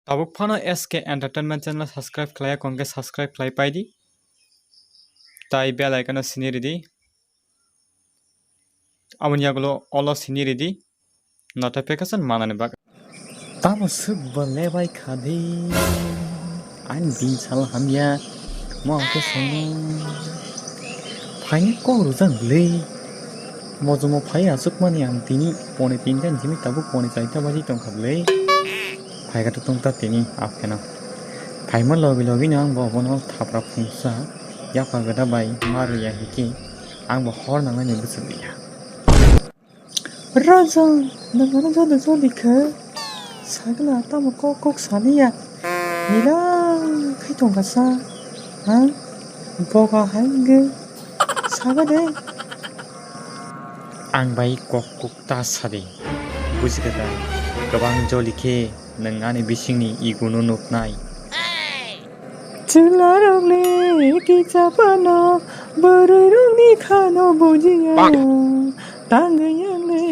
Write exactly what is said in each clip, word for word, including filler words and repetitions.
Tabuk phano S K Entertainment channel subscribe khlai ya, kongke subscribe khlai pai di. Tai bell icon no sini ridi. Aboni yagulo all o sini ridi. Notification manani bagwi. Tamo swk bo lebai kha de. Ani din sal hamya. Mo khe sono. Phaini kok rwjak bwle. Mojomo phai aswkmani ang tini pone tinta ni simi tabuk pone chaita baji tongkha bwle. Phaikha to tongta tini apheno. Phaima logi logi no ang bo bono thapra phungsa yapha gada bai ma rwya hikhe ang bo hor nangnai ni bwswk liya. Raja, nwng ano joto joli khe? Sagla tamo kok kok saliya. Nila khai tongkha sa. Ha? Boga hai wngwi saga de. Ang bai kok kok ta sadi. Bujikha da? Kwbang joli khe nwng ani bisingni ego no nuknai. Chwlarokle kicha phano bwrwirokni khano bujiya. Tangwi yangle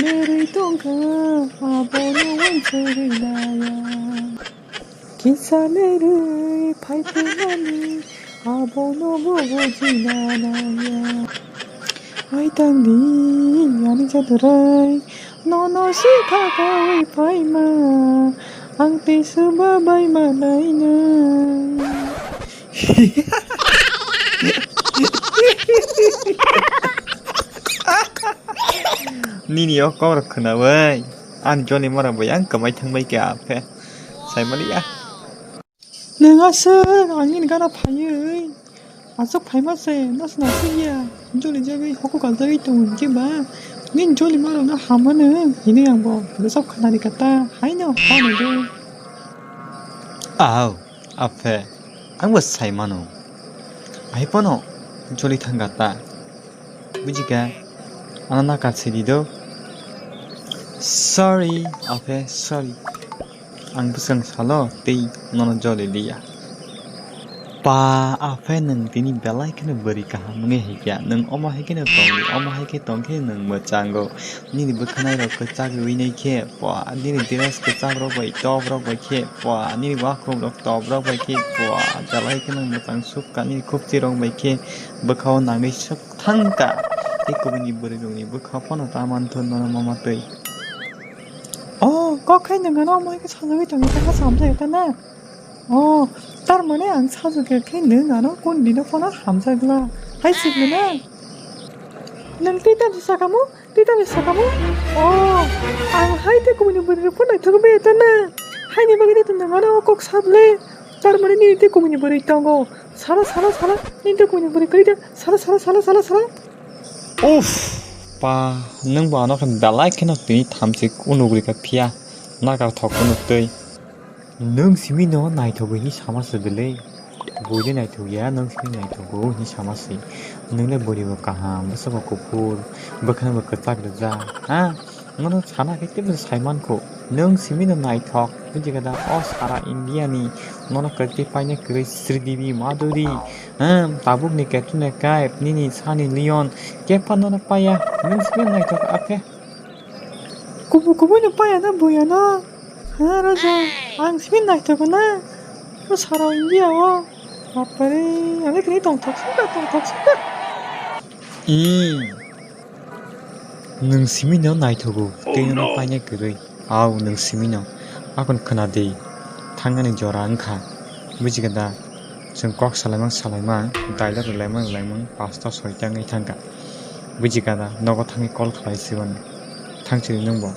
lerwi tongkha, abono uansugwi naya. Kisa lerwi phaiphaimani, abono bo bujina nangya. Ai tangdi, ani jadurai, nono sikha kawi phaima, ang tei suba bai manaina. Nini o kok rok khwnawi ani joli mora bo yang kwmai thangbai kha aphe. Saimaliya. Nwng aswk ang nini gana phaiwi aswk phaima se nasna swiya joli jagwi hoko kaljagwi tongo hinkhe ba nini joli mora no hamano hinwi ang bo bwswk khnari kha ta haino hano de. Aw, aphe, ang bo saimano. Ahai phano joli thangkha ta. Bujikha, ano nakar sidi do. Sorry, aphe, sorry. Ang bwskang salo tei nono joli liya. Pa, aphe nwng tini belai kheno bwrwi kaham wngwi hai kha. Nwng omo hai kheno tongdi, omo hai khe tongkhe nwng mwchango. Nini bwkhanai rok kwchak rwi nai khe, pua, nini dress kwchak rok bai, top rok bai khe, pua, nini wakhrum rok top rok bai khe, pua, jalai khe nwng mwchang suk ka, nini khupchi rok bai khe bwkhao nangwi suk thang ka. Tei kubuni bwrwi rokni bwkha phano ta man thun nono mama twi. Oh, kok khai nwng ano omo hai khe sajagwi tongwi ta, ha, samjagwi ta na? Oh, tar mane ang sajagwi khe nwng ano kon dino phano hamjakla. Hai sikli na? Nwng tei tamni sakamu? Tei tamni sakamu? Oh, ang hai tei kubuni bwrwi phano naithok bai ta na? Haini bagwi tei nwng ano kok sa bwle? Tar mane nini tei kubuni bwrwi tongo. Sala, sala, sala, nini tei kubuni bwrwi kwrwi de. Sala, sala, sala, sala, sala. Uff, pa, nwng bo ano khe belai kheno tini thamchi unugri kha phiya, nakarthok unuk twi. Nwng simi no naithogwi hinwi sama se bwle? Buini naithok ya, nwng simi naithogo hinwi sama se. Nwng le bwrwi bo kaham, bwsa bo kuphur, bwkhano bo kwchak rijak, ha? Nono sana khe teibo sai mankho. Nwng simi no naithok, buji kha da? O sara India ni nono kwrwi paina kwrwi Sridevi Madhuri, hmm, tabuk ni Katrina Kaif, nini Sunny Leone, kepha nono paya, nwng simi no naithok aphe. Kubu kubu no paya na buya no. Ha, Raja, ang simi naithogo na. O sara India o. Bapare, ang khe tongthok singkha, tongthok singkha. Hmm. Nwng simi no naithogo, tei nono paina kwrwi. Au, nwng simi no. Akon khwna di. Thangnani jora wngkha. Buji kha da? Chwng kok salaimang salaimang, daila rwlaimang rwlaimang, pasta soita wngwi thangkha. Buji kha da? Nogo thangwi call khlai sibani. Thang sidi nwng bo.